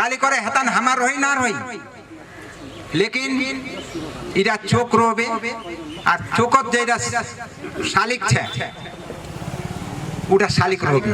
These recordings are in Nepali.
কালি করে হেতান হামার রই না রই লেকিন ইরা চোখ রবে আর চোখত যেটা শালিক ছে ওটা শালিক রবে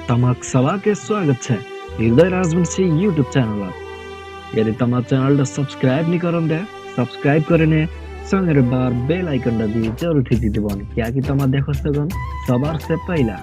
તમાક સવા કે સ્વાગત છે હૃદય રાજવંશી યુટ્યુબ ચેનલ यदि તમારા ચેનલ સબસ્ક્રાઇબ નહીં કરો દે સબસ્ક્રાઇબ કરીને સંગે બાર બેલ આઇકન દી જરૂર થી દીધું क्या कि તમારે देखो સગન સવાર से पहला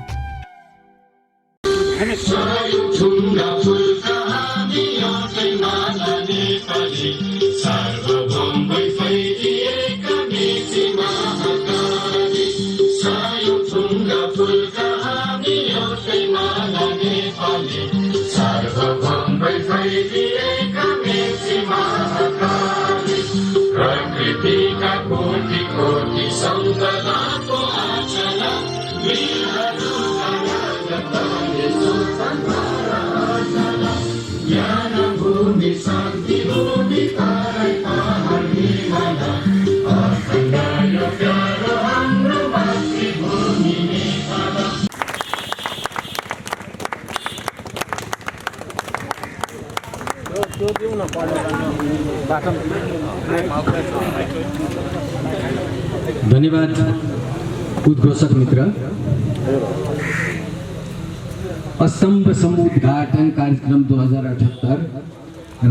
धन्यवाद उद्घोषक मित्र। स्तंभ समुद्घाटन कार्यक्रम 2078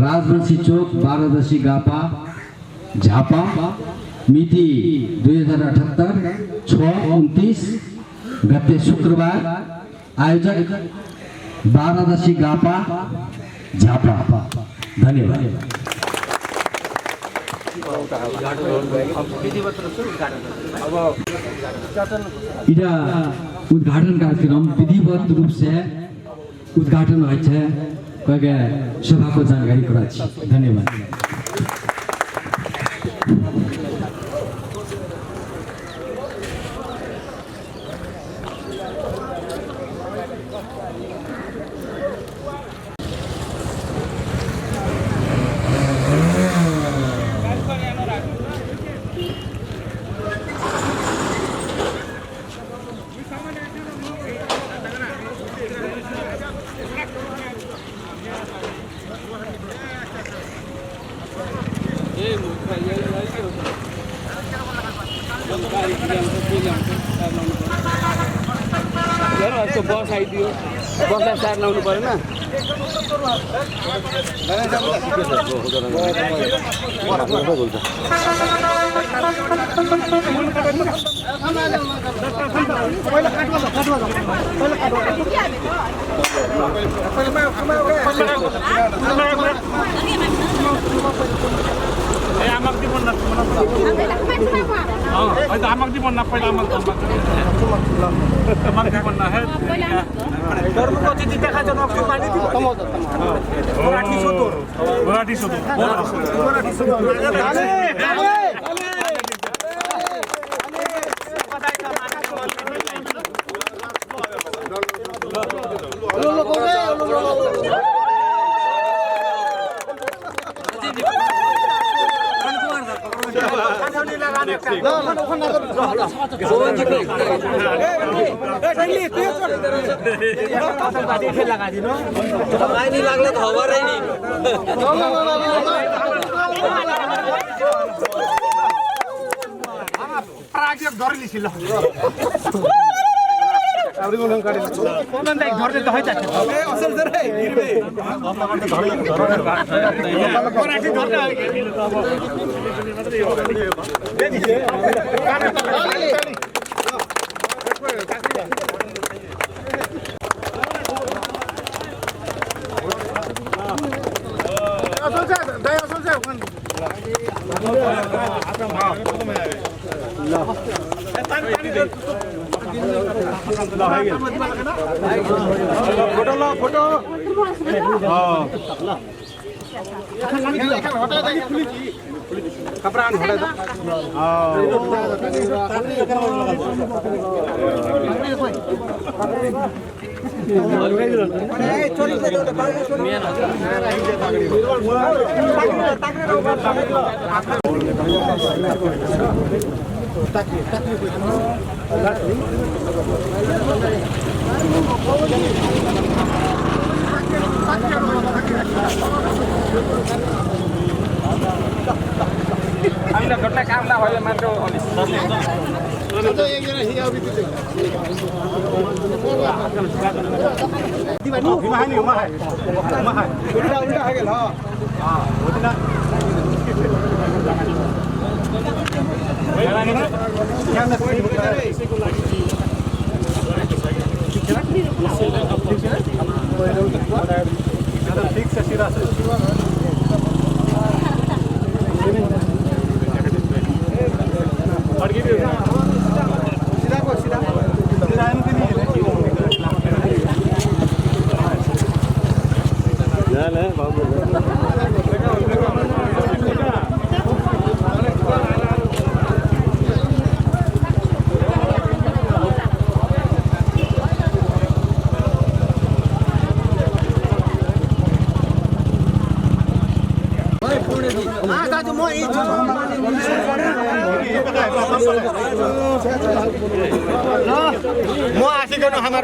राजवंशी चौक 12 गापा झापा मिति 2078 6-29 गते शुक्रवार आयोजक 12 गापा झापा। धन्यवाद। इधर उद्घाटन कार्यक्रम विधिवत रूप से उद्घाटन हो सभा को जानकारी करा। धन्यवाद। बस आइदियो बसलाई सार लाउनु पर्यो न आमक दी बन्ना पहिला आमक दी बन्ना है गर्म को चिठी देखा जन अक्सु पानी दी मराठी सोतो लगाने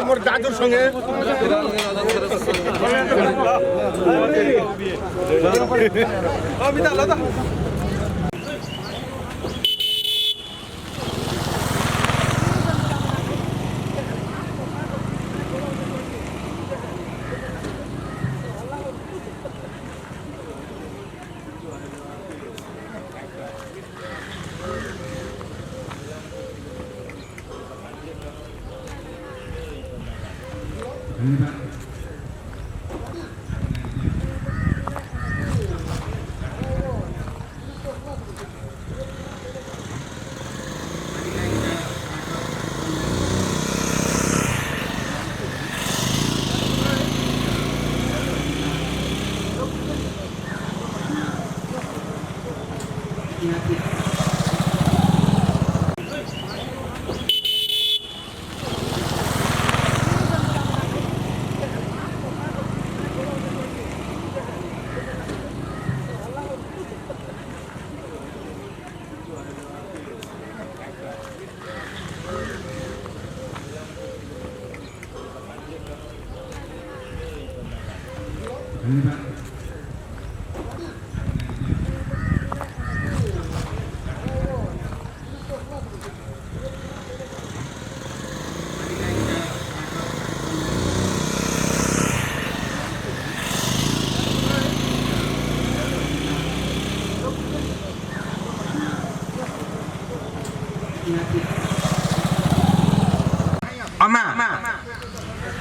मोर दादुर संगे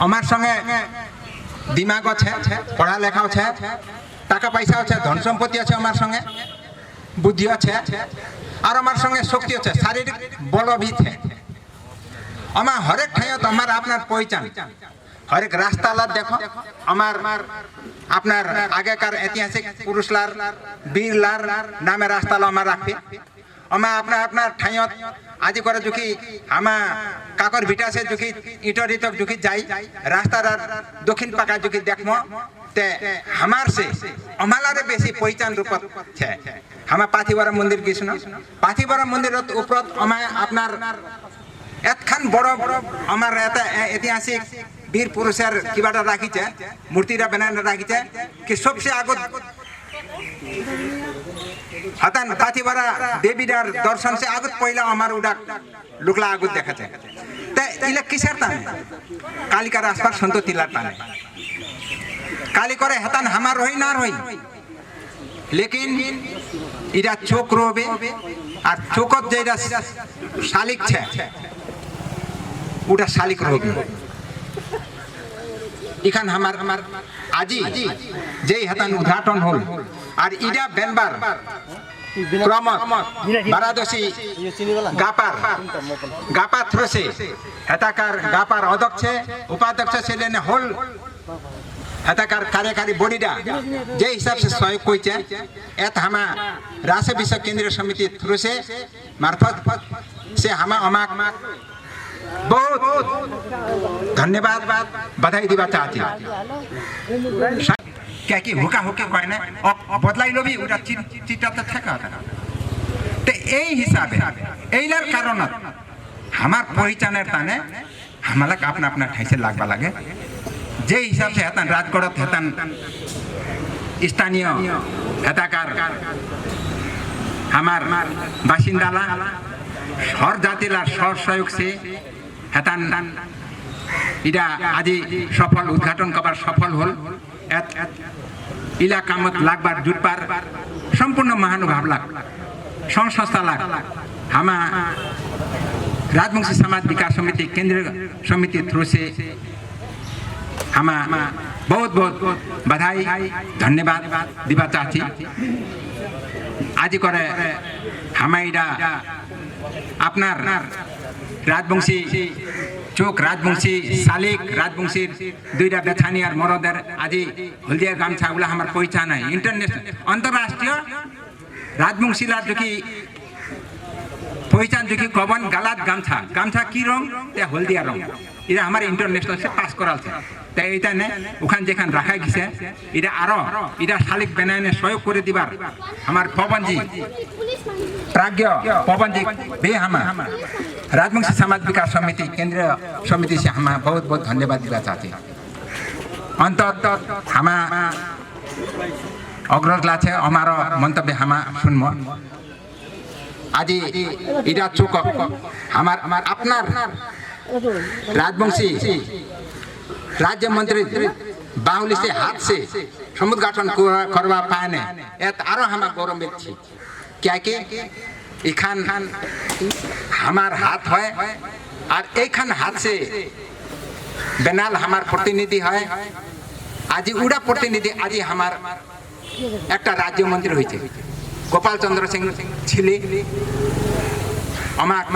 আমার সঙ্গে দিমাগ আছে, পড়া লেখা আছে, টাকা পয়সা আছে, ধন সম্পত্তি আছে, আমার সঙ্গে বুদ্ধি আছে, আর আমার সঙ্গে শক্তি আছে, শারীরিক বল भी है। আমার হরেক ঠাইত আমার আপনার পহচান, হরেক রাস্তালার দেখো আমার আপনার আগেকার ঐতিহাসিক পুরুষলার বীরলার নামে রাস্তালা আমার রাখবে। আমার আপনার আপনার ঠাইত আজি করে যুকি আমা কাকর ভিটা সে যুকি ইটরি তক যুকি যাই রাস্তার দক্ষিণ পাকা যুকি দেখমো তে আমার সে অমালারে বেশি পহচান রূপ ছে হামা পাথিবরা মন্দির কৃষ্ণ পাথিবরা মন্দির উপর আমায় আপনার এতখান বড় আমার ঐতিহাসিক বীর পুরুষের কিবাটা রাখিছে মূর্তিটা বানায় রাখিছে কি সবচেয়ে আগত হাতান পাথিবরা দেবীর দর্শন সে আগত পয়লা আমার উডা লুকলা আগত দেখাছে তে ইলা কিসের টানে কালিকার আশপাশ সন্ত তিলার টানে কালি করে হাতান হামার রই না রই লেকিন ইরা চোখ রবে আর চোখত যেটা শালিক ছে ওটা শালিক রবে এখান আমার আজি যেই হাতান উদ্ঘাটন হল আর ইডা বেনবার ক্রমত বারাদসী গাপার থ্রসে হেতাকার গাপার অধ্যক্ষ উপাধ্যক্ষ ছিলেন হল হেতাকার कार्यकारी বডিডা যে হিসাব से सहयोग কইছে এত হামা রাষ্ট্র বিষয় কেন্দ্রীয় সমিতি থ্রু से मार्फत से हामा अमाक बहुत धन्यवाद बधाई दिवा चाहती क्या कि हुका होके कहे ना बदलाई लो भी उड़ा चिट्टा तो थका ते এই হিসাবে এইলার কারণ আমার পরিচানের তানে আমালা আপনা আপনা ঠাইছে লাগবা লাগে যে হিসাব से हेतन राजगढ़ हेतन स्थानीय हेताकार हमार बासिंदाला हर जातिला सर सहयोग से हेतन इडा आदि सफल उद्घाटन कबार सफल हल इलाकामत लागबार जुटबार सम्पूर्ण महानुभाव लाग संस्था लाग हामा राजवंशी समाज विकास समिति केंद्रीय समिति थ्रू से हामा बहुत बहुत बधाई धन्यवाद दिवा चाहती आज करे हामाइडा आपनार राजवंशी चोक राजवंशी शालिक राजवंशी दुईटा बेछानी और मरदर आज हल्दिया गामछा गुला हमार पहचान है इंटरनेशनल अंतर्राष्ट्रीय राजवंशी ला जो कि पहचान जो कि कवन गलात गामछा गामछा की रंग ते हल्दिया रंग इरा हमारे इंटरनेशनल से पास कराल थे ते इटा ने उखान जेखान रखा गिसे इरा आरो इरा शालिक बनाने सहयोग करे दिबार हमार पवन जी प्राज्ञ पवन जी बे हमा राजवंशी समाज विकास समिति केंद्रीय समिति से हम बहुत बहुत धन्यवाद दिवा चाहते अंत हमा अग्रज लाछे हमारो मंतव्य हमा सुनमो आज इरा चुक हमार अपनार राजवंशी राज्य मंत्री बाहुली से हाथ से समुद्घाटन करवा पाने एत आरो हम गौरवित थी क्या कि इखान हमार हाथ है और एखान हाथ से बेनाल हमार प्रतिनिधि है आज उड़ा प्रतिनिधि आज हमार एक राज्य मंत्री हुई गोपाल चंद्र सिंह छिले अमाक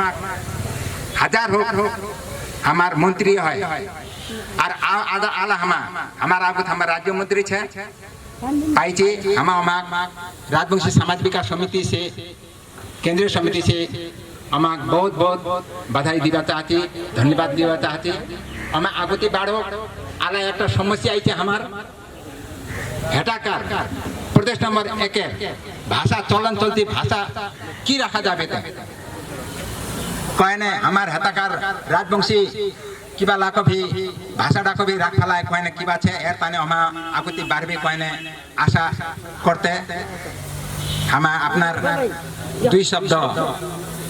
हजार हो हमार मंत्री है और आला हमारा आगत हमार राज्य मंत्री छे पाइचे हम राजवंशी समाज विकास समिति से केंद्रीय समिति से हम बहुत बहुत बधाई दिवा चाहती धन्यवाद दिवा चाहती हम आगती बाढ़ो आला एक समस्या आई हमार हेटाकार प्रदेश नंबर 1 भाषा चलन चलती भाषा की रखा जाए कहने हमार हेताकार राजवंशी किबा लाको भी भाषा डाको भी राख फलाय कहने किबा छे एर ताने हम आगती बारबे कहने आशा करते हम अपनार दुई शब्द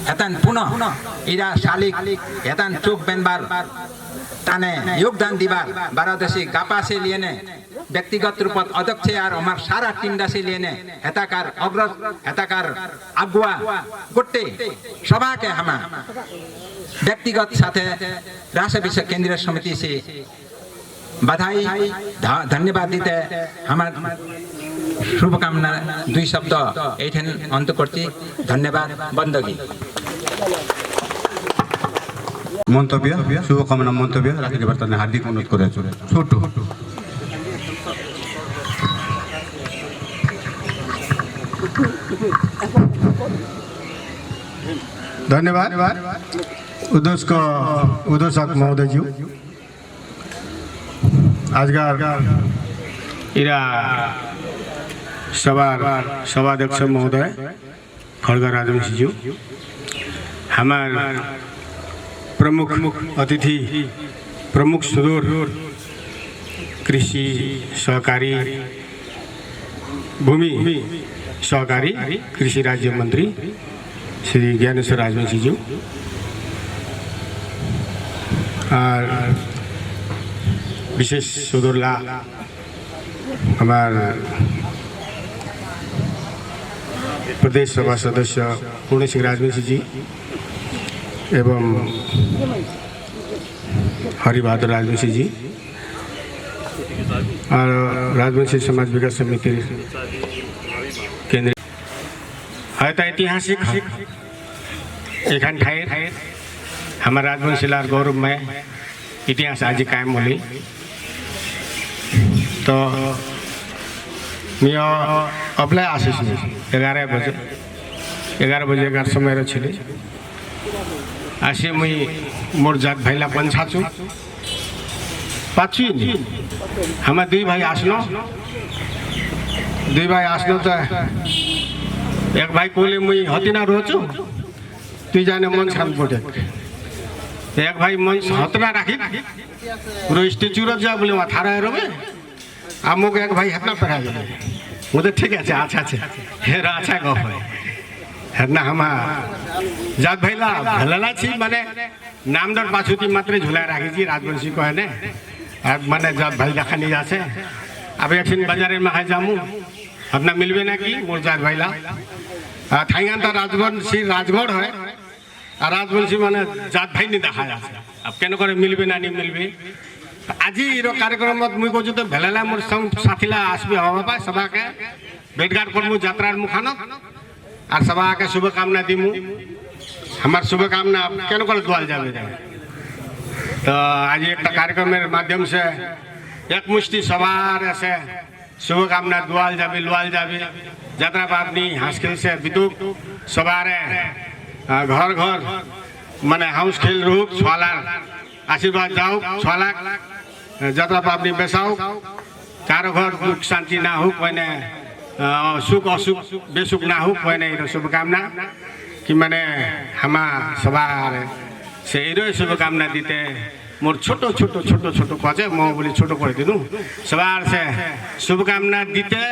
हेतन पुनः इरा शालिक हेतन चोक बेनबार ताने योगदान दिबार बारादशी गापा से लेने व्यक्तिगत रूप अध्यक्ष और हमार सारा टीम से लेने हेताकार अग्रज हेताकार अगुआ गोटे सभा के हम व्यक्तिगत साथे राष्ट्र विषय केंद्रीय समिति से बधाई धन्यवाद दीते हमार शुभकामना दुई शब्द एठन अंत करती धन्यवाद बंदगी मंतव्य शुभकामना मंतव्य राखिते पारतेन हार्दिक अनुरोध करे ছোট धन्यवाद उद्घोषक महोदय जी आजगार इरा सभाध्यक्ष महोदय खड्ग राजवंशी जी हमार प्रमुख अतिथि प्रमुख सुदूर कृषि सहकारी भूमि सहकारी कृषि राज्य मंत्री श्री ज्ञानेश्वर राजवंशी जी और विशेष सुदूरला हमारे प्रदेश सभा सदस्य पूर्ण सिंह राजवंशी जी एवं हरिबहादुर राजवंशी जी और राजवंशी समाज विकास समिति केंद्रीय है तो ऐतिहासिक एखान ठाइर हमारे राजवंशी लार गौरव में इतिहास आज कायम होली तो मैं अप्लाई आशीष 11 बजे समय छिले आसे मुई मोर जात भाईला पंचाचु पाची हमें दुई भाई आसनो तो एक भाई कोले मुई हतिना रोचु तुई जाने मन शांत पड़े एक भाई मन हतना राखी पूरा स्टेचू रख जा बोले वहाँ थारा रोबे आमुक एक भाई हतना पढ़ा गए मुझे ठीक है अच्छा हेरा अच्छा गप है हेतना हमा जात भाईला भलला छी माने नामदर पाछुती मात्र झुला राखी छी राजवंशी को है ने माने जात भाई देखा नहीं जासे अब एक दिन बाजारे में खाई जामू अपना मिलवे ना की मोर जात भाईला थाइगान तो राजवंशी राजगढ़ है और राजवंशी माने जात भाई नहीं देखा जासे अब केन करे मिलवे ना नहीं मिलवे आज कार्यक्रम मुई कहूँ तो भेला मोर साथीला आसबे हवा पाए सभा के भेटघाट करमु यात्रार मुखान और सभा के शुभकामना दिमु हमार शुभकामना केन कर दुआल जाबे तो आज एक कार्यक्रम माध्यम से एक मुष्टि सवार से शुभकामना दुआल जाबे यात्रा पापनी हासखेल से बितुक सवारे घर माने हाउस खेल रूप छवालार आशीर्वाद जाओ छलाक यात्रा पापनी बेसाओ कारो घर दुख शांति ना हो कोने सुख असुख बेसुख ना हो कोने शुभकामना कि माने हमा सवार से शुभकामना दीते मोर छोटो कजे म बोली छोटो कर दिनु सवार से शुभकामना दीते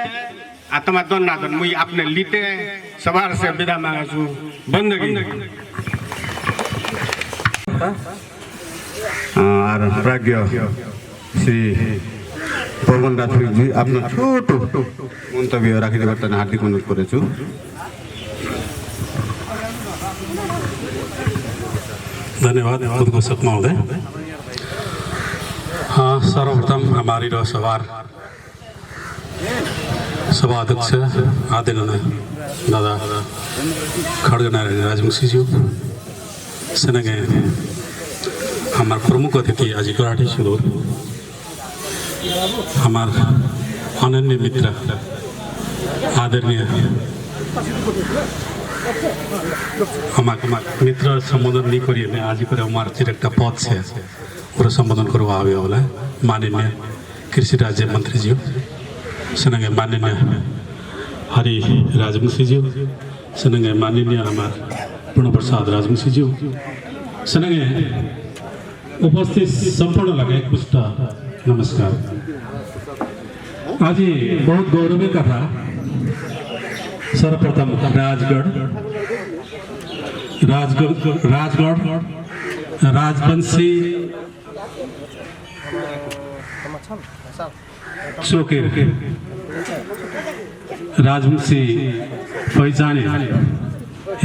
आत्मा दन ना दन मुई अपने लीते सवार से विदा मांगा छु बंदगी और प्राज्ञ श्री पवन राजपूत जी अपना छोटो मंतव्य राखिने गर्दा हार्दिक अनुरोध करेछु धन्यवाद उद्घोषक महोदय सर्वप्रथम हमारी सभा अध्यक्ष आदरणीय दादा खड्ग राजवंशी जी सेनगे हमार प्रमुख अतिथि आज गुवाहाटी सुदूर हमार अनन्य मित्र आदरणीय हमारे मित्र संबोधन नहीं करिए आज कर हमार एक पद से पूरा संबोधन करवा आवे वाला माननीय कृषि राज्य मंत्री जी सेनगे माननीय हरि राजवंशी जी सेनगे माननीय हमार पूर्ण प्रसाद राजवंशी जी सेनगे उपस्थित संपूर्ण लगे एक पुष्ट नमस्कार आज बहुत गौरव कथा सर्वप्रथम राजगढ़ राजवंशी चौकेर राजवंशी पहचाने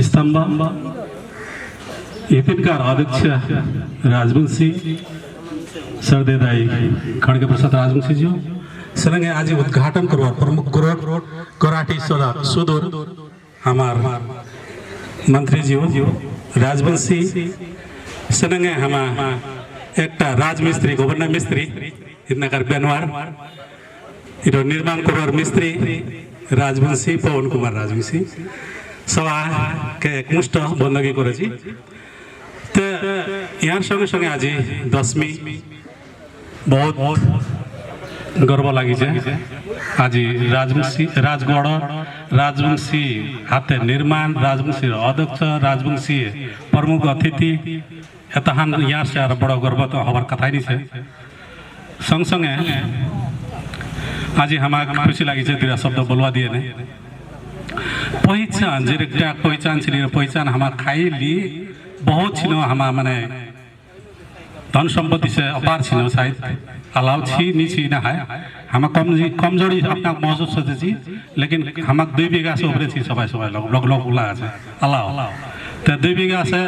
स्तंभ इतिनकार अध्यक्ष राजवंशी सरदेदाई खड्ग प्रसाद राजवंशी जी सेनगे आज उद्घाटन करवार प्रमुख गुवाहाटी सुदूर हमार मंत्री जी राजवंशी सेनगे हमा एक राजमिस्त्री गवर्नर मिस्त्री इतना कर बेनवार इधर निर्माण करवार मिस्त्री राजवंशी पवन कुमार राजवंशी সবাকে একমুষ্ট বন্দী করেছি। তো ইয়ার সঙ্গে সঙ্গে আজি দশমী বহুত গর্ব লাগিছে। আজি রাজগড় রাজবংশী হাতে নির্মাণ রাজবংশীর অধ্যক্ষ রাজবংশী প্রমুখ অতিথি এতহান ইয়ার সে আর বড় গর্ব তো হবার কথাই নিছে। संग संगे आज हमारे खुशी लगी तेरा शब्द बोलवा दिए ने पहचान जेटा पहचान पहचान हम खाई ली बहुत छिनो हम माने धन सम्पत्ति से अपार छिनो शायद अलाव छी नहीं छी ना है हम कमजोरी अपना महसूस होते छी लेकिन हम 2 बीघा से ऊपर छी सबाई सबाई लोग लगा छे अलाव तो 2 बीघा से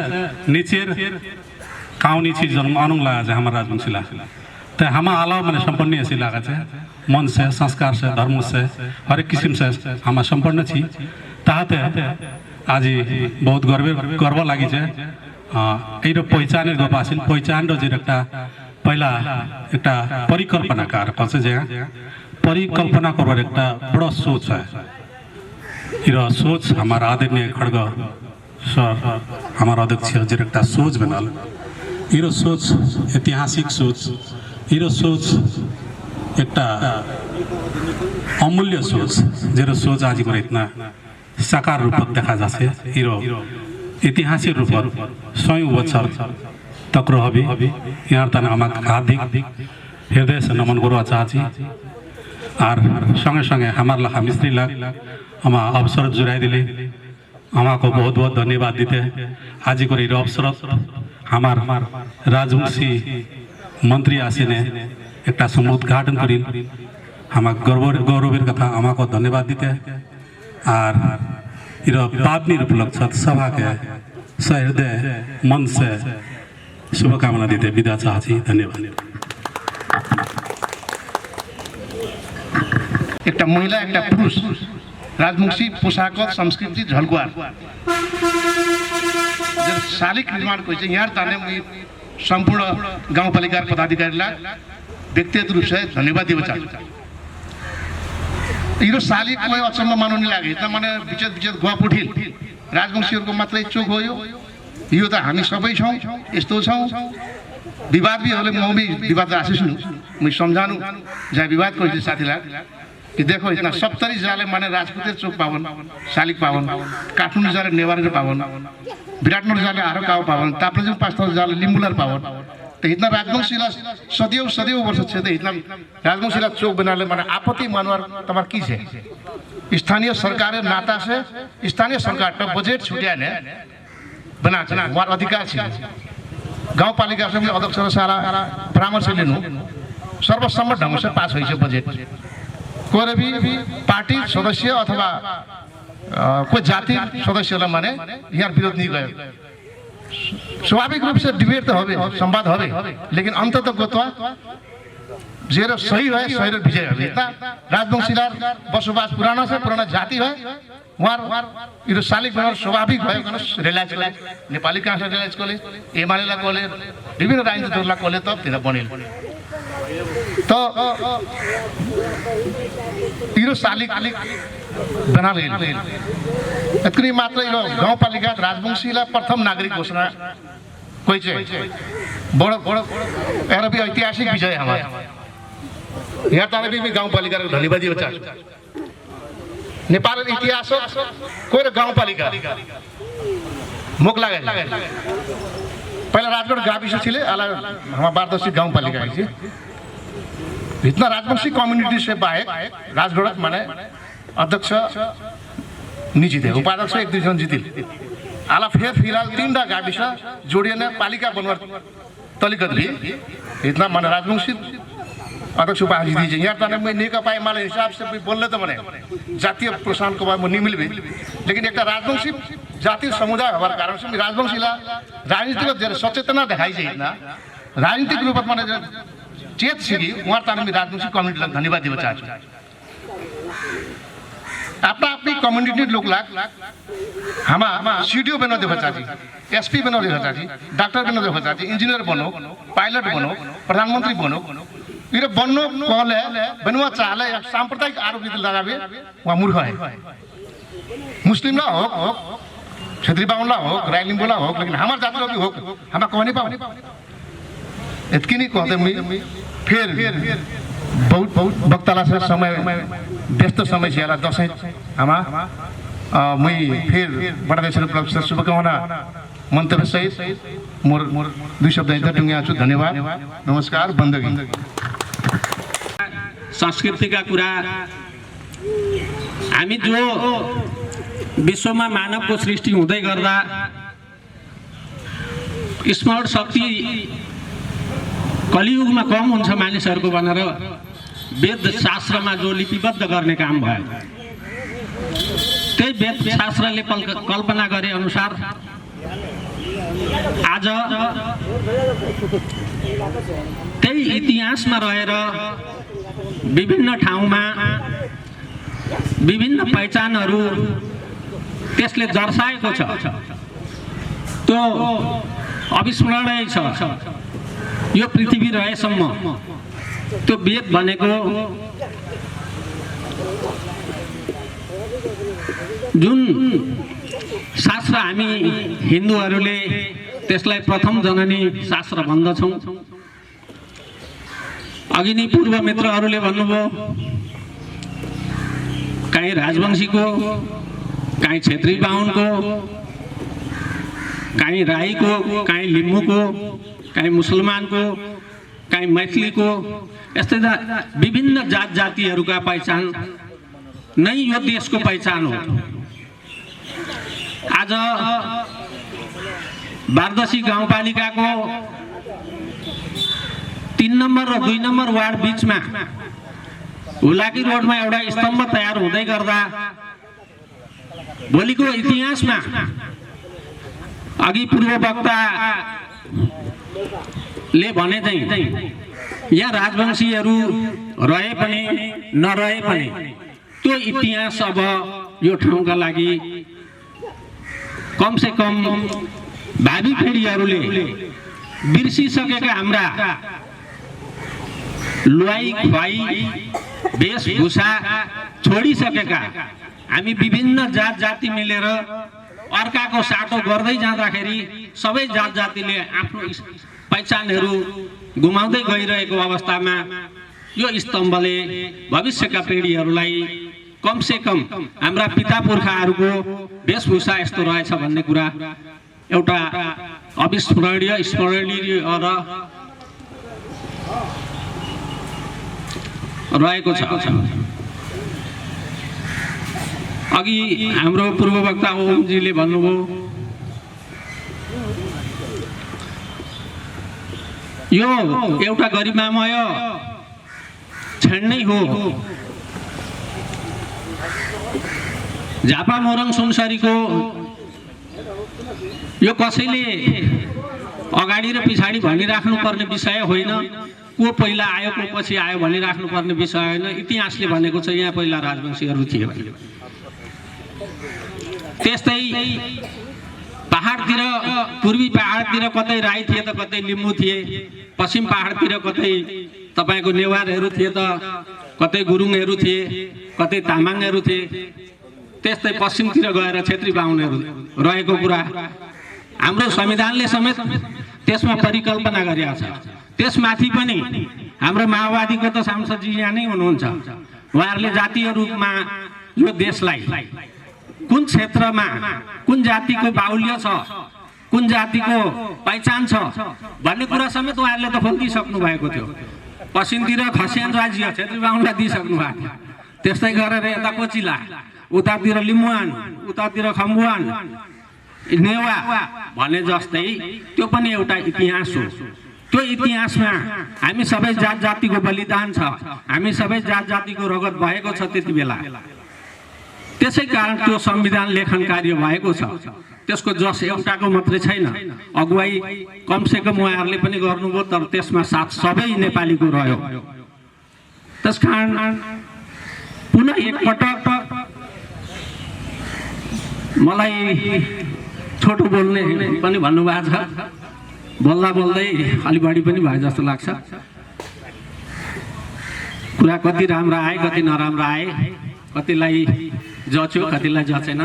नीचे काउनी छी जन्म अनुंग लगा छे हमारा राजवंशीला तो हम अलाव मैंने संपन्न ऐसी लगा है मन से संस्कार से धर्म से हर एक किस्म से हम संपन्न छी ताहते आज बहुत गर्व लगी है। ये पहचान गप आसिल पहचान जेटा पहला एक परिकल्पनाकार कसे जे परिकल्पना करवार एक बड़ा सोच है। ये सोच हमारा आदरणीय खड़ग सर हमारा अध्यक्ष जेटा सोच बनल ये सोच ऐतिहासिक सोच ये सोच एक अमूल्य सोच जे सोच आज इतना साकार रूप देखा जाए हिरो ऐतिहासिक रूप 100 बच्चर तक रही यार तक हार्दिक हृदय से नमन करवा चाहती और संगे संगे हमार लखा मिस्त्री लाग हम अवसर जुड़ाई दिले को बहुत बहुत धन्यवाद दीते आज को अवसर हमार राजवंशी मंत्री आसिने एक समूह उद्घाटन कर गौरवर कथा आम को धन्यवाद दीते और पावनीर उपलक्ष्य सभा के सहृदय मन से शुभकामना दीते विदा चाहती। धन्यवाद। एक महिला एक पुरुष राजवंशी पोशाक संस्कृति झलकुआर शालिक निर्माण कर यहाँ ताने संपूर्ण गाउँपालिका पदाधिकारीलाई व्यक्तिगत रूप से धन्यवाद दिन चाहन्छु। यो शालिक कोही अचम्म मान्नु नि लागे त माने विचेत गफ उठिल राजवंशीहरुको मात्रै चोक हो यो त हामी सबै छौं यस्तो छौं विवाद भी होले म भी विवाद आसिस नु म समझानु जहाँ विवाद को साथीलाई कि देखो इतना 70 जाले माने राजपूतेर चोक पावन शालिक पावन काठमाडौँ जाले नेवार पावन विराटनगर जाले आरो काव पावन ताप्लेजुङ 5,000 जाले लिम्बुलर पावन तो इतना राजवंशीला सदैव वर्ष छे तो इतना राजवंशीला चोक बनाले माने आपत्ति मानवार तमार की छे स्थानीय सरकार नाता से स्थानीय सरकार तो बजेट छुटिया ने बना छे वहाँ अधिकार छे गाउँपालिका से अध्यक्ष सारा परामर्श लिनु सर्वसम्मत ढंग से पास हुई बजेट कोई भी पार्टी सदस्य अथवा कोई जाति सदस्य माने यहाँ विरोध नहीं गए स्वाभाविक रूप से डिबेट तो होबे संवाद होबे लेकिन अंततः गोतवा जेरो सही है सही विजय है इतना राजवंशीला बसोबास पुराना जाति है वहाँ यो शालिक बनाउन स्वाभाविक भयो Reliance college Nepali Congress Reliance college UML college विभिन्न राजनीतिक दललाई कलेज त तेरा बनिल तो यो शालिक बना यति मात्र यो गाउँपालिका राजवंशीलाई प्रथम नागरिक घोषणा कोही चाहिँ बडो भी ऐतिहासिक विजय हमारा यहाँ तारा भी गाउँपालिका धन्यवाद दियो चाहन्छु नेपाल इतिहास कोही गाउँपालिका मुख लगे पहले राजगढ़ गाविस छिले आला हमारा बारदशी गाउँपालिका है इतना राजवंशी कम्युनिटी से बाहेक राजगढ़ माने अध्यक्ष नहीं जीते उपाध्यक्ष 1-2 जन जीतिल आला फिर फिलहाल 3टा गाविस जोडिने पालिका बनवार तलिकत भी इतना माने राजवंशी अध्यक्ष उपाध्यक्ष दीजिए यहाँ ताने मैं नेकपा एमाले हिसाब से बोलने तो मैंने जातीय प्रोत्साहन को बारे में नहीं मिल भी लेकिन एक राजवंशी जातीय समुदाय हमारे कारण से राजवंशीला राजनीतिक सचेतना देखाई जाए इतना राजनीतिक रूप में चेत सिगी वहाँ ताने मैं राजवंशी कम्युनिटी धन्यवाद दियो चाहन्छु अपना अपनी कम्युनिटी लोग लाग हम सीडीओ बनो देखो चाची एसपी बनो देखो चाची डॉक्टर बनो देखो चाची इंजीनियर बनो पायलट बनो प्रधानमंत्री बनो ये बन्नो कहले बनवा चाहले सांप्रदायिक आरोप लगाबे वहाँ मूर्ख है मुस्लिमलाई हो क्षेत्री बाहुनलाई हो राई लिम्बूलाई हो लेकिन हमारे जाति भी हो हमें कहने पाओ इतनी नहीं कहते फिर बहुत वक्ताला से समय व्यस्त समय से दसैँ हमा मैं फिर बड़ा देश प्रोफेसर शुभकामना मंतव्य सहित मोर 2 शब्द इधर टुंगे छु धन्यवाद नमस्कार बन्दगी संस्कृतिका कुरा हामी जो विश्वमा मानवको सृष्टि हुँदै गर्दा स्मरण शक्ति कलियुगमा कम हुन्छ मानिसहरूको भनेर वेद शास्त्रमा जो लिपिबद्ध गर्ने काम भयो त्यही वेद शास्त्रले कल्पना गरे अनुसार आज त्यही इतिहासमा रहेर विभिन्न ठाउँमा विभिन्न पहिचानहरू त्यसले दर्शाएको छ त्यो अविस्मरणीय छ यो पृथ्वी रहेसम्म त्यो वेद भनेको जुन शास्त्र हामी हिन्दूहरूले त्यसलाई प्रथम जननी शास्त्र भन्दछौँ अघि नै पूर्व मित्रहरूले भन्नुभयो कहीँ राजवंशीको कहीँ क्षेत्री बाहुनको कहीँ राईको कहीँ लिम्बूको कहीँ मुसलमानको कहीँ मैथिलीको यस्तै विभिन्न जात जातिहरूका पहिचान नै यो देशको पहिचान हो आज बारदशी गाउँपालिकाको 3 नम्बर र 2 नम्बर वार्ड बीचमा हुलाकी रोडमा एउटा स्तम्भ तयार हुँदै गर्दा भोलिको इतिहासमा अघि पूर्व वक्ताले भने चाहिँ यहाँ राजवंशीहरू रहे पनि नरहे पनि त्यो इतिहास अब यो ठाउँका लागि कम से कम भावी पिँढीहरूले बिर्सिसकेका हाम्रा लुवाई खुवाई वेशभूषा छोडिसकेका हामी विभिन्न जात जाति मिलेर अर्काको साटो गर्दै जाँदाखेरि सबै जात जातिले आफ्नो पहिचानहरू गुमाउँदै गइरहेको अवस्थामा यो स्तम्भले भविष्यका पिँढीहरूलाई कम से कम हाम्रा पिता पुर्खाहरूको वेशभूषा यस्तो रहेछ भन्ने कुरा एउटा अविस्मरणीय स्मरणीय रहेको छ अघि हाम्रो पूर्व वक्ता ओमजीले भन्नुभयो यो एउटा गरिमामय क्षण नै हो झापा मोरङ सुनसरीको यो कसैले अगाडि र पछाडि भनिराख्नु पर्ने विषय होइन को पहिला आयो को पछि आयो भनिराख्नु पर्ने विषय होइन इतिहासले भनेको छ यहाँ पहिला राजवंशीहरू थिए त्यस्तै पहाडतिर पूर्वी पहाडतिर कतै राई थिए त कतै लिम्बू थिए पश्चिम पहाडतिर कतै तपाईको नेवारहरू थिए त कतै गुरुङहरू थिए कतै तामाङहरू थिए त्यस्तै पश्चिमतिर गएर क्षेत्री बाहुनहरू रहेको कुरा हाम्रो संविधानले समेत त्यसमा परिकल्पना गरेको छ त्यसमाथि पनि हाम्रो माओवादीको त सांसदजी यहाँ नै हुनुहुन्छ उहाँहरूले जातीय रूपमा यो देशलाई कुन क्षेत्रमा कुन जातिको बाहुल्य छ कुन जातिको पहिचान छ भन्ने कुरा समेत उहाँहरूले त खोलिदिइसक्नु भएको थियो पश्चिमतिर खस्यान राज्य क्षेत्री बाहुनलाई दिइसक्नु भएको थियो त्यस्तै गरेर यता कोचिला उतातिर लिम्बुवान उतातिर खम्बुवान नेवा भने जस्तै त्यो पनि एउटा इतिहास हो त्यो इतिहासमा हामी सबै जात जातिको बलिदान छ हामी सबै जात जातिको रगत भएको छ त्यति बेला त्यसै कारण त्यो संविधान लेखन कार्य भएको छ त्यसको जस एउटाको मात्रै छैन अगुवाई कम से कम उहाँहरूले पनि गर्नुभयो तर त्यसमा साथ सबै नेपालीको रह्यो त्यसकारण पुनः एकपटक मलाई छोटो बोल्ने पनि भन्नुभएको छ बोल्दा बोल्दै अलि बढी पनि भयो जस्तो लाग्छ कुरा कति राम्रा आए कति नराम्रा आए कतिलाई जच्यो कतिलाई जचेन।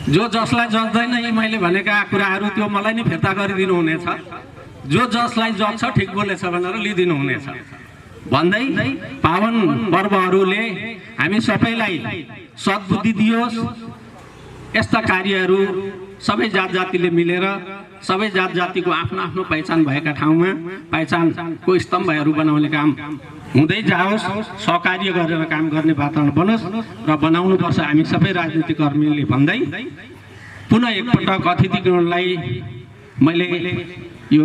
जो जसलाई जच्दैन यी मैले भनेका कुराहरू त्यो मलाई नै फिर्ता गरिदिनु हुनेछ। जो जसलाई जच्छ ठिक बोलेछ भनेर लिइदिनु हुनेछ भन्दै पावन पर्वहरूले हामी सबैलाई सद्बुद्धि दियोस्। यस्ता कार्यहरू सबै जात जातिले मिलेर सबै जात जातिको आफ्नो आफ्नो पहिचान भएका ठाउँमा पहिचानको स्तम्भहरू बनाउने काम हुँदै जाओस्। सहकार्य गरेर काम गर्ने वातावरण बनोस् र बनाउनुपर्छ हामी सबै राजनीतिक कर्मीले भन्दै पुनः एकपटक अतिथिगणलाई मैले यो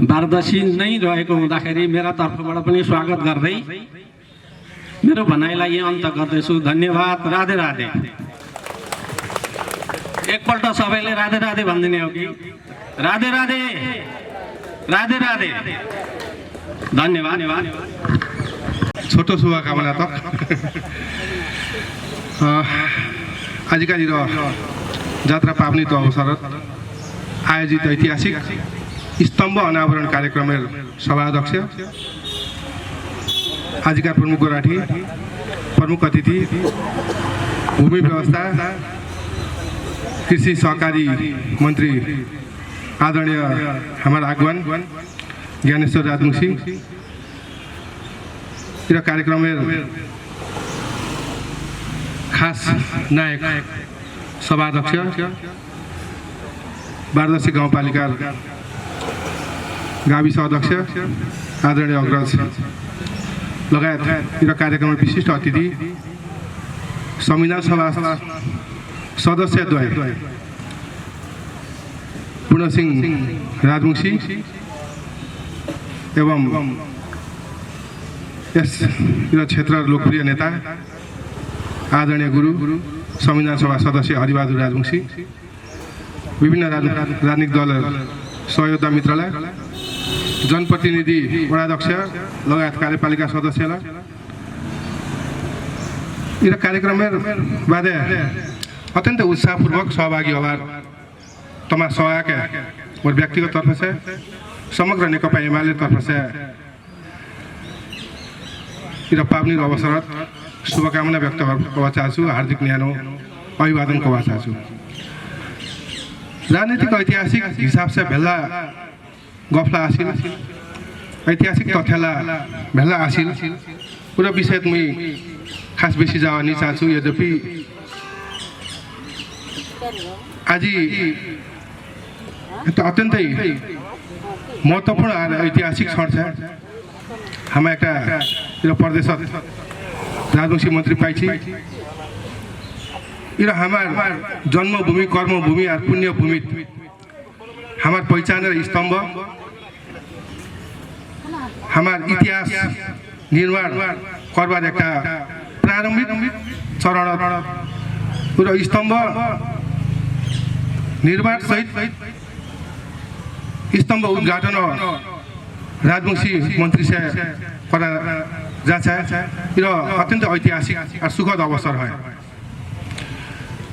बारदशी नै रहेको हुँदाखेरि मेरा तर्फबाट पनि स्वागत गर्दै मेरो भनाइलाई यहाँ अन्त गर्दैछु। धन्यवाद। राधे राधे। एकपल्ट सबैले राधे राधे भनिदिने हो कि? राधे राधे राधे राधे। धन्यवाद। छोटो शुभकामना त आजकल जात्रा पावनीको अवसरत आयोजित ऐतिहासिक स्तम्भ अनावरण कार्यक्रम सभाध्यक्ष आजका प्रमुख गोराठी प्रमुख अतिथि भूमि व्यवस्था कृषि सहकारी मंत्री आदरणीय हमारा आगवान ज्ञानेश्वर राजवंशी यह कार्यक्रम खास नायक सभाध्यक्ष बारदशी गाउँपालिका गाविस अध्यक्ष आदरणीय अग्रज लगायत यह कार्यक्रम विशिष्ट अतिथि संविधान सभा सदस्यद्वय पूर्ण सिंह राजवंशी एवं यस क्षेत्र लोकप्रिय नेता आदरणीय गुरु संविधान सभा सदस्य हरिबहादुर राजवंशी विभिन्न राजनीतिक दल सहयोद्धा मित्रलाई जनप्रतिनिधि वडाध्यक्ष लगायत कार्यपालिका सदस्यलाई यह कार्यक्रम बादे अत्यंत उत्साहपूर्वक सहभागी हवार तमाम सहायक और व्यक्तिगत तरफ से समग्र नेकपा एमाले तरफ से यह पावनी अवसर शुभकामना व्यक्त गर्न चाहन्छु। हार्दिक न्यानो अभिवादन गर्न चाहन्छु। राजनीतिक ऐतिहासिक हिसाब से भेला गफला आसिल ऐतिहासिक तथ्यला भेला आसिल पूरा विषय मैं खास बेसी जावा नहीं चाहन्छु। यद्यपि आज अत्यंत महत्वपूर्ण ऐतिहासिक क्षण है। हम एक प्रदेश राजवंशी मंत्री पाइछि यह हमार जन्मभूमि कर्मभूमि और पुण्यभूमि हमार पहचान स्तंभ हमार इतिहास निर्माण करवार एक प्रारंभिक चरण पूरा स्तंभ निर्माण सहित स्तंभ उद्घाटन राजवंशी मंत्री से करा जाता है। यह अत्यंत ऐतिहासिक और सुखद अवसर है।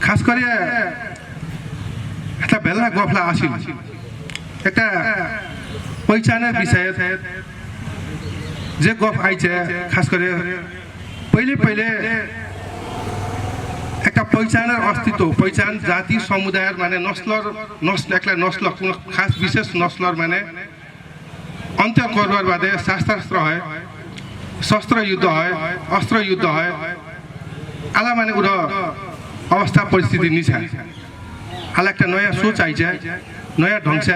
खास कर बेला गफला आसिल एक पहचान विषय जे गफ आई खास कर पहले पहले एक पहचान अस्तित्व पहचान जाति समुदाय माने नस्ल एक नस्ल खास विशेष नस्ल माने अंत्य करवार बादे शास्त्र है शस्त्र युद्ध है अस्त्र युद्ध है आला माने उड़ अवस्था परिस्थिति नहीं है। आला एक नया सोच आई नया ढंग से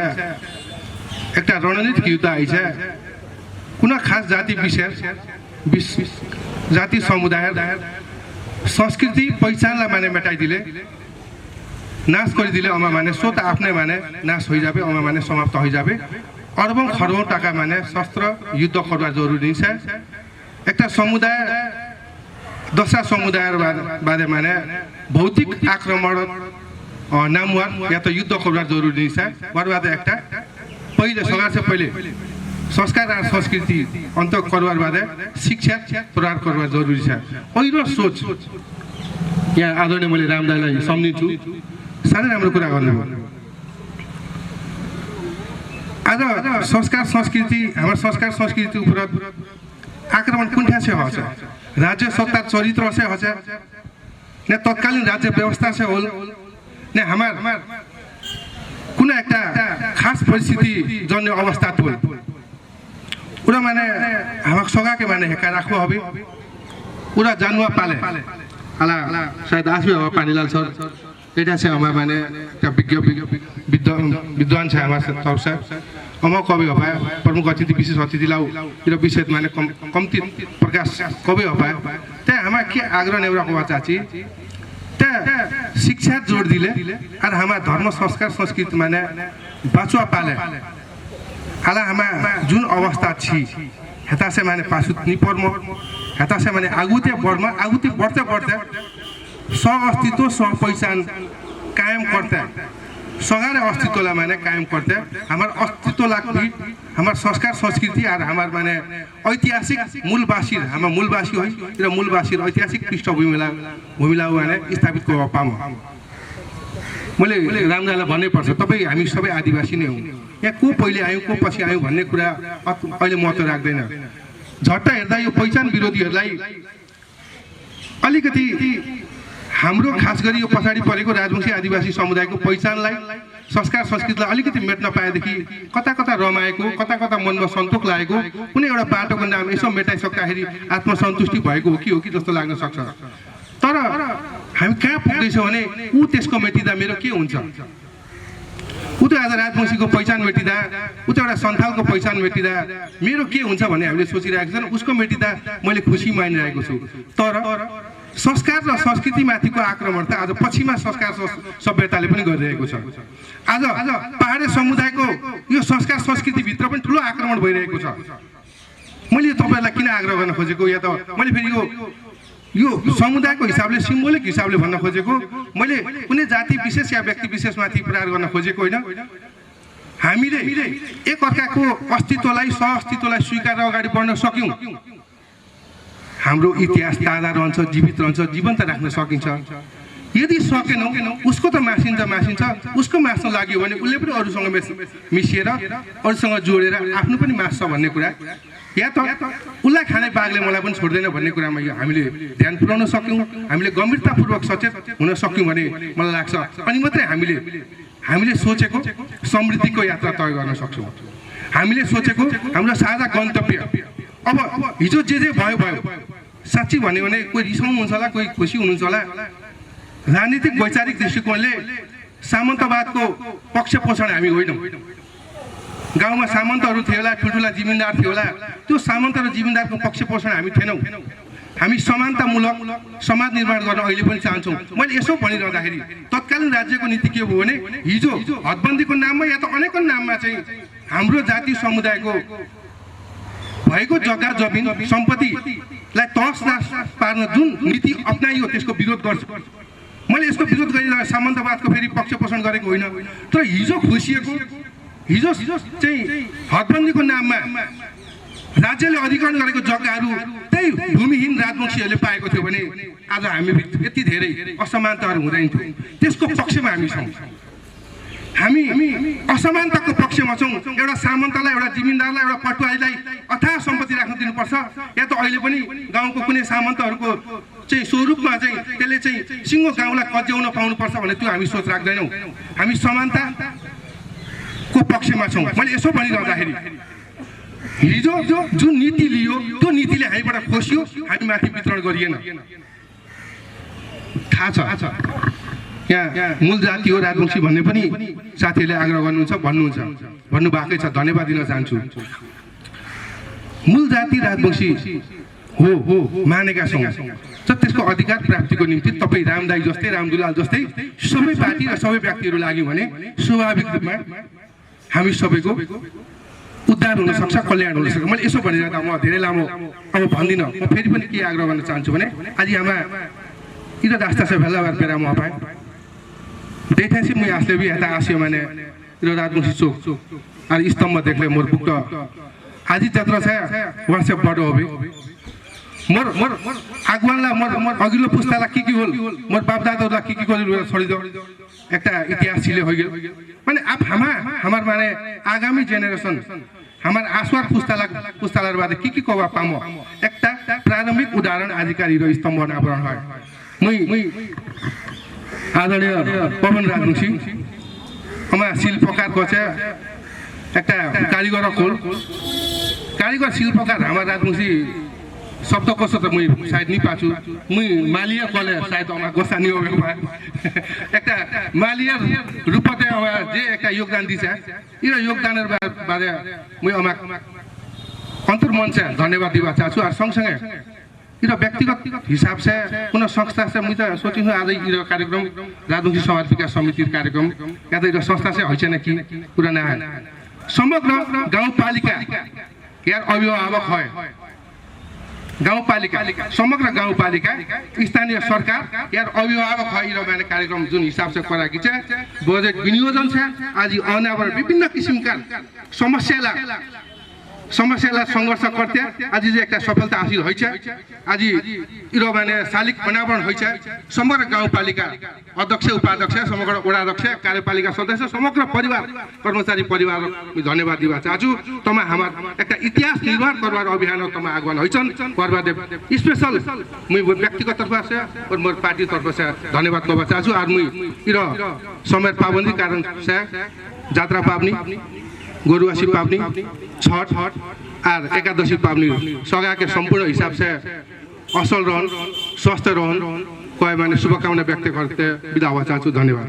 एक रणनीतिक युद्ध आई कुना खास जाति विशेष जाति समुदाय संस्कृति पहचान माने मेटाइदिले नाश गरिदिले अमा माने स्वत आफ्नै माने नाश हो जाबे अमा माने समाप्त हो जाबे अरबों खरबों टाका माने शस्त्र युद्ध करवा जरूरी है। एक समुदाय दसरा समुदाय बारे माने भौतिक आक्रमण नामवार या तो युद्ध करवा जरूरी है। बर्बाद एक पहले सगार से पहले संस्कार और संस्कृति अंत करवार बादे शिक्षा प्रदान करवा जरूरी है। पहिलो सोच यहाँ आदरणीय मैले रामदाईलाई सम्झिन्छु साह्रै राम्रो कुरा गर्नुभयो। आज संस्कार संस्कृति हमारे संस्कार संस्कृति ऊपर आक्रमण कुंठा से हो राज्य सत्ता चरित्र से हो ने तत्कालीन राज्य व्यवस्था से होल ने हमार कुना एक खास परिस्थिति जन्य अवस्था होल उरा माने हमाक सगा के माने हेका राखो हबे उरा जानुआ पाले आला शायद आसबे हो पानीलाल सर এটা আছে আমার মানে একটা विद्वान छ हमार तर्फसे अम कवि हो पाए प्रमुख अतिथि विशेष अतिथि लाउ यो विषय माने कम्ती प्रकाश कवि हो पाए ते हमार के आग्रह नेउरा को चाची ते शिक्षा जोड़ दिले और हमार धर्म संस्कार संस्कृति माने बाचुआ पाले आला हमार जुन अवस्था छी हेता से माने पासुत नि पर्म हेता से माने आगुते बढ्मा आगुते बढ्दै बढ्दै स्व अस्तित्व स्व पहिचान कायम करते सगारे अस्तित्वलाई माने कायम करते हमार अस्तित्वलाई हमार संस्कार संस्कृति और हमार माने ऐतिहासिक मूलवासी हमार मूलवासी हो र मूलवासी ऐतिहासिक पृष्ठभूमिलाई माने स्थापित गर्न पाऊँ मैले रामदालाई भन्नै पर्छ तपाईँ हामी सबै आदिवासी नै हौँ यहाँ को पहिले आयौँ को पछि आयौँ भन्ने कुरा अहिले महत्त्व राख्दैन झट्ट हेर्दा यो पहिचान विरोधीहरूलाई अलिकति हाम्रो खास गरी यो पछाडि परेको राजवंशी आदिवासी समुदायको पहिचानलाई संस्कार संस्कृतिलाई अलिकति मेट्न पाएदेखि कता कता रमाएको कता कता मनमा सन्तोष लागेको कुनै एउटा बाटोको नाम यसो मेटाइसक्दाखेरि आत्मसन्तुष्टि भएको हो कि जस्तो लाग्न सक्छ तर हामी कहाँ पुग्दैछौँ भने ऊ त्यसको मेटिँदा मेरो के हुन्छ ऊ त आज राजवंशीको पहिचान मेटिँदा ऊ त एउटा सन्थालको पहिचान मेटिँदा मेरो के हुन्छ भन्ने हामीले सोचिरहेको छौँ उसको मेटिँदा मैले खुसी मानिरहेको छु तर संस्कार र संस्कृति माथिको आक्रमण त आज पछिमा संस्कार सभ्यताले पनि गरिरहेको छ आज पहाडे समुदायको यो संस्कार संस्कृति भित्र पनि ठुलो आक्रमण भइरहेको छ मैले तपाईहरुलाई किन आग्रह गर्न खोजेको या त मैले फेरि यो समुदायको हिसाबले सिम्बोलिक हिसाबले भन्न खोजेको मैले कुनै जाति विशेष या व्यक्ति विशेषमाथि प्रहार गर्न खोजेको होइन हामीले एक अर्काको अस्तित्वलाई सह अस्तित्वलाई स्वीकार अगाडि बढ्न सक्यौं हाम्रो इतिहास ताजा रहन्छ जीवित रहन्छ जीवन्त राख्न सकिन्छ यदि सकेनौं उसको त मासिन्छ उसको मास्न लाग्यो भने उसले पनि अरूसँग मिसिएर अरूसँग जोडेर आफ्नो पनि मास्छ भन्ने कुरा या त उसलाई खाने बाघले मलाई पनि छोड्दैन भन्ने कुरामा हामीले ध्यान पुर्याउन सक्यौं हामीले गम्भीरतापूर्वक सचेत हुन सक्यौं भने मलाई लाग्छ अनि मात्रै हामीले सोचेको समृद्धिको यात्रा तय गर्न सक्छौं हामीले सोचेको हाम्रो साझा गन्तव्य अब हिजो जे भयो साच्चै भन्यो भने कोही रिसाउनु हुन्छ होला कोही खुसी हुनुहुन्छ होला राजनीतिक वैचारिक दृष्टिकोणले सामन्तवादको पक्ष पोषण हामी होइनौं गाउँमा सामन्तहरू थिए होला ठुल्ठुला जिम्मेदार थिए होला त्यो सामन्त र जिम्मेदारको पक्ष पोषण हामी थिएनौं हामी समानतामूलक समाज निर्माण गर्न अहिले पनि चाहन्छौं मैले यसो भनिरहँदाखेरि तत्कालीन राज्यको नीति के हो भने हिजो हदबन्दीको नाममा या त अनेकौं नाममा चाहिँ हाम्रो जाति समुदायको भएको जग्गा जमिन सम्पत्तिलाई तहस पार्न जुन नीति अपनाइयो त्यसको विरोध गर्छु मैले यसको विरोध गरिरहेको सामन्तवादको फेरि पक्ष पोषण गरेको होइन तर हिजो खुसिएको हिजो चाहिँ हदबन्दीको नाममा राज्यले अधिग्रहण गरेको जग्गाहरू त्यही भूमिहीन राजवंशीहरूले पाएको थियो भने आज हामी यति धेरै असमानताहरू हुँदैन थियो त्यसको पक्षमा हामी छौँ हामी असमानताको पक्षमा छौँ एउटा सामन्तलाई एउटा जिम्मेदारलाई एउटा पटुवालीलाई अथाह सम्पत्ति राख्न दिनुपर्छ या त अहिले पनि गाउँको कुनै सामन्तहरूको चाहिँ स्वरूपमा चाहिँ त्यसले चाहिँ सिङ्गो गाउँलाई कज्याउन पाउनुपर्छ भने त्यो हामी सोच राख्दैनौँ हामी समानताको पक्षमा छौँ मैले यसो भनिरहँदाखेरि हिजो जुन नीति लियो त्यो नीतिले हामीबाट खोसियो हामी माथि वितरण गरिएन थाहा छ यहाँ मूल जाति हो राजवंशी भन्ने पनि साथीहरूले आग्रह गर्नुहुन्छ भन्नुभएकै छ धन्यवाद दिन चाहन्छु मूल जाति राजवंशी हो मानेका छौँ तर त्यसको अधिकार प्राप्तिको निम्ति तपाईँ रामदाई जस्तै रामदुलाल जस्तै सबै पार्टी र सबै व्यक्तिहरू लाग्यो भने स्वाभाविक रूपमा हामी सबैको उद्धार हुन सक्छ कल्याण हुन सक्छ मैले यसो भनिरहेको म धेरै लामो अब भन्दिनँ म फेरि पनि के आग्रह गर्न चाहन्छु भने आज आमा इधर रास्ता से भेला बार पेरा म पाए देखा सी मैं आसले भी ऐसा आसियो मैंने इधर राजवंशी चौक और स्तंभ देख ले मोर बुक आज ही यात्रा से वहाँ से बड़ो हो भी मोर आगवानला मोर अगिलो पुस्ताला की होल मोर बाप दादाला की होल छोड़ी दो एक इतिहास छिले हो गया माने अब हमार माने आगामी जेनेरेशन हमार आसवार पुस्तालार बाद की कवा पामो एक प्रारंभिक उदाहरण आधिकारी स्तंभ अनावरण है मुई आदरणीय पवन राजवंशी আমার শিল্পকার কছে একটা কারিগর কল কারিগর শিল্পকার আমার রাজবংশী শব্দকোষ তো মুই সাইড নি পাছু মুই মালিয়া কলে সাইড আমার গোসানি হবে একটা মালিয়ার রূপতে যে একটা যোগদান দিছে এর যোগদানের বাদে মুই আমার অন্তর্মন से धन्यवाद दिवा चाहछु और संग संगे इरो व्यक्तिगत हिसाब से कुन संस्था से मुई त सोचिन आज इरो कार्यक्रम राजवंशी समाज विकास समिति कार्यक्रम या त इरो संस्था से होइन कि कुरा ना समग्र गाउँपालिका यार अभिभावक है गाउँपालिका समग्र गाउँपालिका स्थानीय सरकार यार अभिभावक है इरो माने कार्यक्रम जुन हिसाब से कराकी छ बजेट विनियोजन छ आज आउने वाला विभिन्न किसिमका समस्यालाई संघर्ष करते आज एक सफलता हासिल होइछ आज इरो माने शालिक बनावरण होइछ समग्र गाउँपालिका अध्यक्ष उपाध्यक्ष समग्र वडाध्यक्ष कार्यपालिका सदस्य समग्र परिवार कर्मचारी परिवार धन्यवाद दिवा चाहछु तमा हाम्रो एक इतिहास निर्माण करबार अभियान तमा आगमन होइछन् करबादे स्पेशल मुई व्यक्तिगत तर्फ से और मोर पार्टी तर्फ से धन्यवाद करबा चाहछु और मुई इरो समय पाबंदी कारण से जात्रा पावनी गोरुवासी पावनी छठ और एकादशी पावनी सगा के संपूर्ण हिसाब से असल रहन स्वस्थ रहन कोई मैंने शुभकामना व्यक्त करते विदा हुआ चाहछु धन्यवाद।